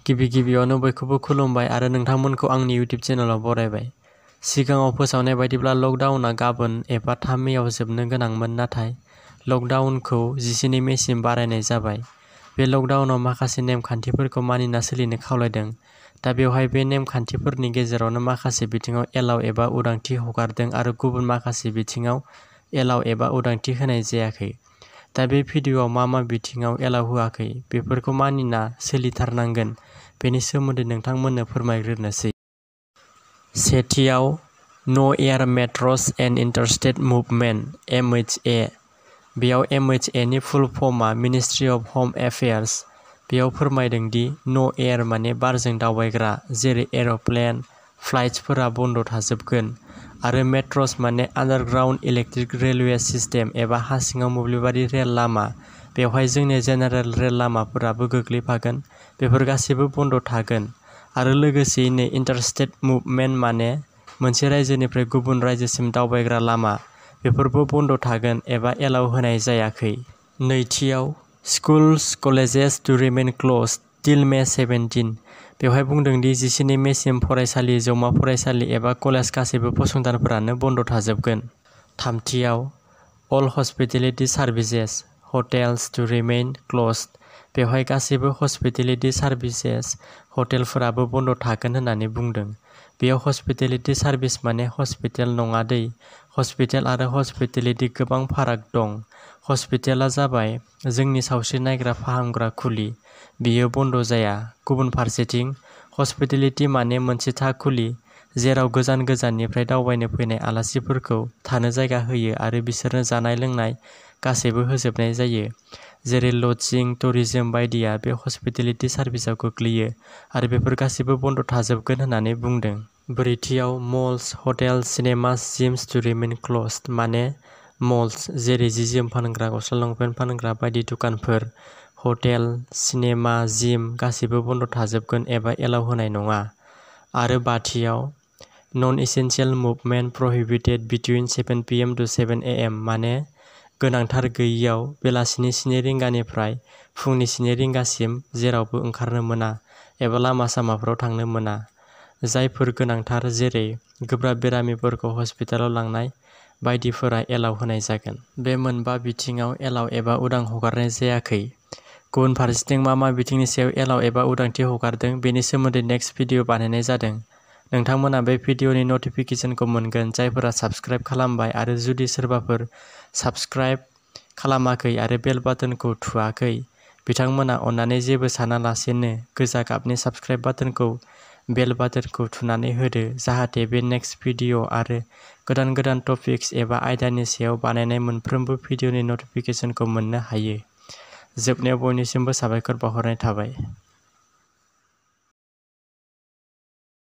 गिबियावनो बयखौबो खुलुमबाय आरो नोंथांमोनखौ आंनि इउटिउब चेनेलाव बरायबाय। सिगाङाव फोसावनाय बायदिब्ला लकडाउनआ गाबोन एबा 3 मेआव जोबनो गोनांमोन, नाथाय लकडाउनखौ 11 मेसिम बारायनाय जाबाय। बे लकडाउनआव माखासे नेमखान्थिफोरखौ मानिना सोलिनो खावलायदों। दा बेवहाय बे नेमखान्थिफोरनि गेजेरावनो माखासे बिथिङाव एलाउ एबा उदांथि हगारदों आरो गुबुन माखासे बिथिङाव एलाउ एबा उदांथि होनाय जायाखै। दा बे भिडिअ'आव मा बिथिङाव एलाउ होआखै बेफोरखौ मानिना सोलिथारनांगोन बेनि सोमोन्दै नोंथांमोननो फोरमायग्रोनोसै। सेथियाव, no' air metros and interstate movement (MHA). बेयाव MHA नि फुल फर्मआ मिनिस्ट्रि अफ होम एफेयार्स। बेयाव फोरमायदों दि न' एयार माने बारजों दावबायग्रा जेरै एर'प्लेन फ्लाइट्सफोरा बन्द थाजोबगोन आरो मेट्र'स माने आन्डारग्राउन्ड इलेक्ट्रिक रेलवे सिस्टेम एबा हा सिङाव मोब्लिबारि रेल लामा। बेवहाय जोंनि जेनेरेल रेल लामाफोराबो गोग्लैफागोन। बेफोर गासैबो बन्द थागोन आरो लोगोसेयैनो इन्टारस्टेट मुभमेन्ट माने मोनसे रायजोनिफ्राय गुबुन रायजोसिम दावबायग्रा लामा, बेफोरबो बन्द थागोन एबा एलाउ होनाय जायाखै। नैथियाव, schools colleges to remain closed till May 17। बेवहाय बुंदों दि 11 मेसिम फरायसालि, जौमा फरायसालि एबा कलेज गासैबो फसंथानफोरानो बन्द थाजोबगोन। थामथियाव, all hospitality services hotels to remain closed. बेवहाय गासैबो हस्पिटेलिटी सार्भिसेस हटेलफोराबो बन्द थागोन होननानै बुंदों। बेयाव हस्पिटेलिटी सार्भिस माने हस्पिटेल नङा दै। हस्पिटेल आरो हस्पिटेलिटी गोबां फाराग दं। हस्पिटेलआ जाबाय जोंनि सावस्रि नायग्रा फाहामग्रा खुलि, बेयो बन्द जाया। गुबुन फारसेथिं, हस्पिटेलिटी माने मोनसे थाखुलि जेराव गोजान गोजाननिफ्राय दावबायनो फैनाय आलासिफोरखौ थानो जायगा होयो आरो बिसोरनो जानाय लोंनाय गासैबो होजोबनाय जायो, जेरै लजिं, टुरिज्म बायदिया बे हस्पिटेलिटी सार्भिसआव गोग्लैयो आरो बेफोर गासैबो बन्द थाजोबगोन होननानै बुंदों। ब्रैथियाव, malls, hotels, cinemas, gyms to remain closed माने मल्स जेरै जि-जोम फानग्रा, गस्ला लंपेन्ट फानग्रा बायदि दुकानफोर, हटेल, सिनेमा, जिम गासैबो बन्द थाजोबगोन एबा एलाउ होनाय नङा। आरो बाथियाव, non essential movement prohibited between 7 PM to 7 AM माने गोनांथार गैयियाव बेलासिनि 7 रिंगानिफ्राय फुंनि 7 रिंगासिम जेरावबो ओंखारनो मोना एबा लामा-सामाफोराव थांनो मोना। जायफोर गोनांथार जेरै गोब्राब बेरामिफोरखौ हस्पिटालाव लांनाय बायदिफोरा एलाउ होनाय जागोन। बे मोनबा बिथिङाव एलाउ एबा उदां हगारनाय जायाखै। गुबुन फारसेथिं मा बिथिंनि सायाव एलाउ एबा उदांथि हगारदों बेनि सोमोन्दै नेक्स्ट भिडिअ बानायनाय जादों। नोंथांमोना बे भिडिअनि नटिफिकेसनखौ मोनगोन जायफोरा साबस्क्राइब खालामबाय, आरो जुदि सोरबाफोर साबस्क्राइब खालामाखै आरो बेल बाटनखौ थुवाखै, बिथांमोना अन्नानै जेबो सानालासेनो गोजा गाबनि साबस्क्राइब बाटनखौ बेल बाटनखौ थुनानै होदो जाहाथे बे नेक्स्ट भिडिअ आरो गोदान टपिक्स एबा आयदानि सायाव बानायनाय मोनफ्रोमबो भिडिअनि नटिफिकेसनखौ मोननो हायो। जोबनायाव बयनिसिमबो साबायखर बावहरनाय थाबाय।